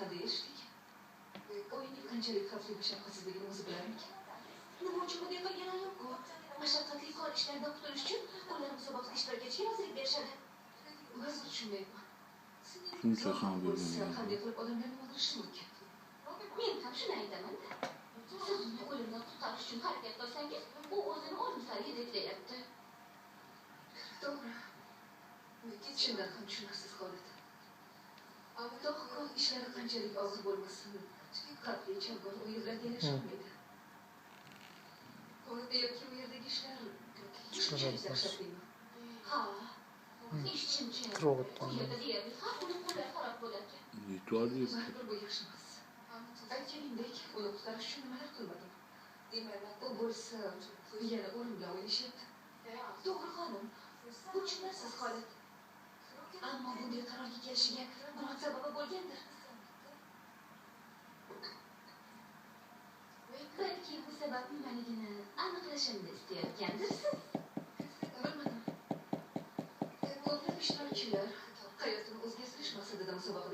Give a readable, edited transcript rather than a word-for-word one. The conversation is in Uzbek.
qanday erishdik? O'yinning qanchalik xavfli va shafqatsizligini o'zi bilarmikin? Nima uchun bunday qilgani yo'q-ku? Mashaqqatli qor ishlaridan qutulish uchun ular musobaqada ishtirok etishga rozilik berishadi. Baribir tushunmayapman. Shuncha ham Bo'lsa, bergan. qanday qilib odamlarni o'ldirishi mumkin? Men ham shuni aytaman-da. Siz uni o'limdan qutqarish uchun harakat qilsangiz, u o'zini o'lim sari yetaklayapti. To'g'ri. Chindan ham tushunarsiz holat. Tog' ishlari qanchalik og'ir bo'lmasin, xavfli chavgon u yerlarga yasholmaydi. Yoki u yerdagi ishlar shunchalik dahshatlimi? Ha, ish chimchi. Kirib U yerda deyarli har kuni qo'llar xarob bo'larkan. Yetib yetdi. Baribir bu yaxshi emas. Aytganingdek, uni qutqarish uchun nimalar qilmadim. U bo'lsa, yana o'lim bilan o'ynashyapti. To'g'ri xonim, bu tushunarsiz holat. Ammo bunday qarorga kelishiga biror sababi bo'lgandir. Balki bu sabab nimaligini aniqlashimni istayotgandirsiz? Bilmadim. Ko'plab ishtirokchilar hayotini o'zgartirish maqsadida musobaqada